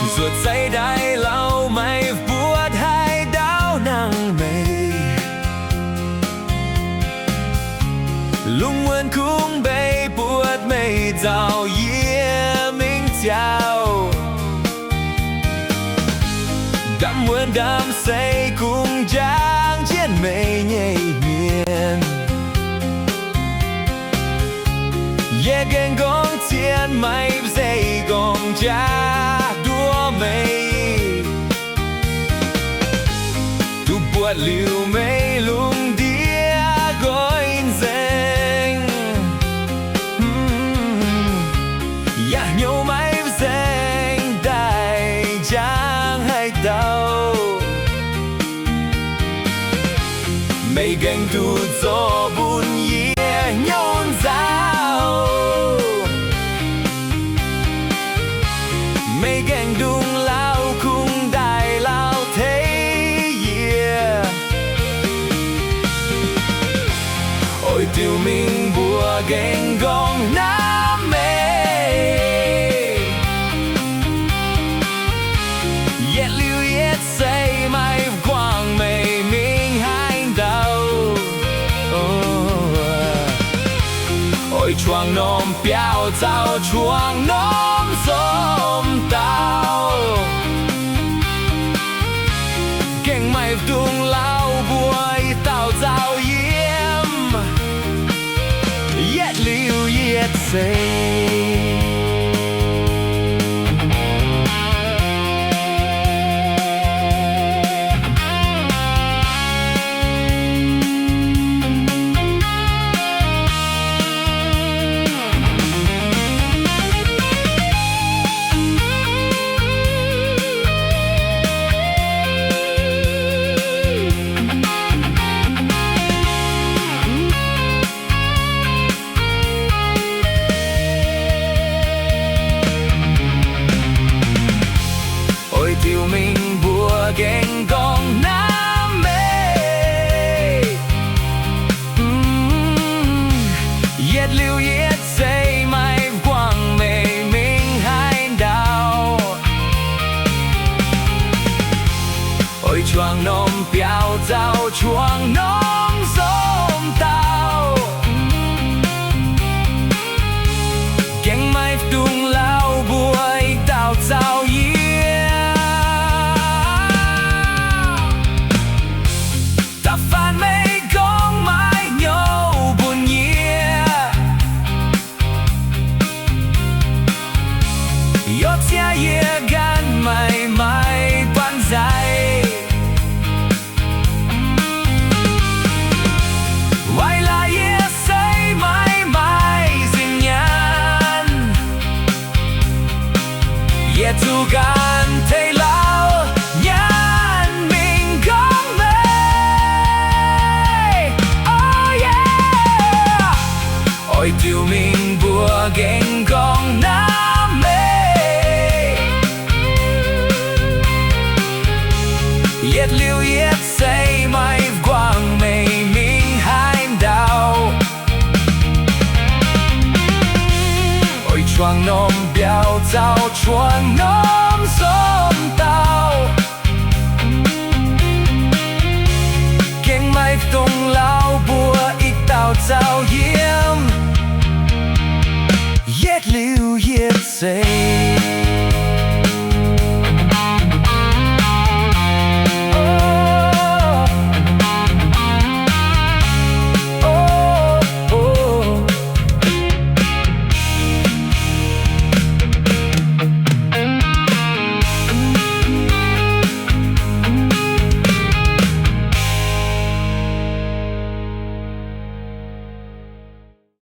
Nzuonx zeiv ndaaih lauh meih buatc haaix dauh nangh meih. Lungh muonz kungx mbeix buatc meih nzauh yie mingh ziouc. Ndamv muonz ndamv seix kungx njang jienv meih nyei mienh. Yie gengh nqorngv cien meih mv zeiz nqorngv jaax nduov meih. Duqv buatc liuz meih lungh ndiev nqoi nzengc, yaac hnyouv maiv nzengc daaih njang haaix dauh. Meih gengh duqv zorqv bun yie hnyouv nzauh. Meih gengh dungx lauh kungx daaih lauh tengx yie. Oix diuc mingh mbuox gengh nqorngv namv meih. Yietc liuz yietc seix maaih guangc meih mingh haaix ndau. Oix juangc norm biauv caux juangc norm nzomc dauh. Gengh maaih dungx lauh mbuo ih dauh nzauh yiem. Yietc liuz yietc seix. Oix diuc mingh mbuox gengh nqorngv namv meih. Yietc liuz yietc seix maaih guangc meih mingh haaix ndau. Oix juangc norm biauv caux juangc norm nzomc dauh. Gengh maaih dungx lauh mbuo ih dauh nzauh yiem. Da'faanh meih gorngv maaih hnyouv bun yie, yaac ziangh yie ganh maaih, maaih buangh nzaic. Waaic laaix yie se maaih, maaih nzingh nyaanh, yietc zuqc ganh tengx lauh nyaanh mingh gorngv meih. Oh yeah! Oix diuc mingh mbuox gengh nqorngv namv meih. Yietc liuz yietc seix maaih guangc meih mingh haaix ndau. Oix juangc norm biauv caux juangc norm nzomc dauh. Gengh maaih dungx lauh mbuo ih dauh nzauh yiem. Yietc liuz yietc seix.